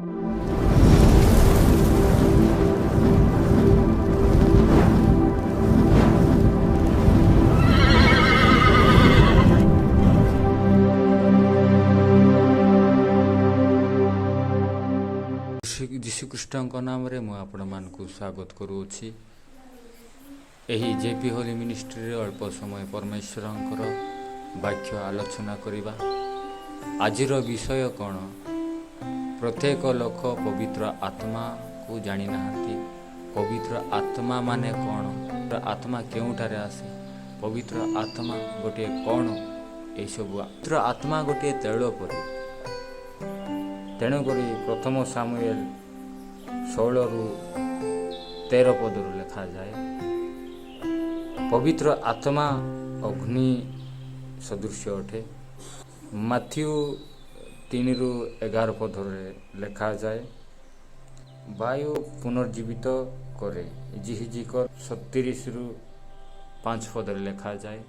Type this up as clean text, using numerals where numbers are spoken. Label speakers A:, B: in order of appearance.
A: ଯୀଶୁଖ୍ରୀଷ୍ଟଙ୍କ ନାମରେ ମୁଁ ଆପଣମାନଙ୍କୁ ସ୍ୱାଗତ କରୁଅଛି। ଏହି ଜେ ପି ହୋଲି ମିନିଷ୍ଟ୍ରିରେ ଅଳ୍ପ ସମୟ ପରମେଶ୍ୱରଙ୍କର ବାକ୍ୟ ଆଲୋଚନା କରିବା। ଆଜିର ବିଷୟ କ'ଣ? ପ୍ରତ୍ୟେକ ଲୋକ ପବିତ୍ର ଆତ୍ମାକୁ ଜାଣିନାହାନ୍ତି। ପବିତ୍ର ଆତ୍ମା ମାନେ କ'ଣ? ଆତ୍ମା କେଉଁଠାରେ ଆସେ? ପବିତ୍ର ଆତ୍ମା ଗୋଟିଏ କ'ଣ? ଏହିସବୁ ପବିତ୍ର ଆତ୍ମା ଗୋଟିଏ ତୈଳ ପରି। ତେଣୁକରି ପ୍ରଥମ ସାମୁଏଲ 16ରୁ 13 ପଦରୁ ଲେଖାଯାଏ, ପବିତ୍ର ଆତ୍ମା ଅଗ୍ନି ସଦୃଶ୍ୟ ଅଟେ। ମାଥ୍ୟୁ 3ରୁ 11 ପଦରେ ଲେଖାଯାଏ, ବାୟୁ ପୁନର୍ଜୀବିତ କରେ। ଯିହିଜିକଲ 37ରୁ 5 ପଦରେ ଲେଖାଯାଏ।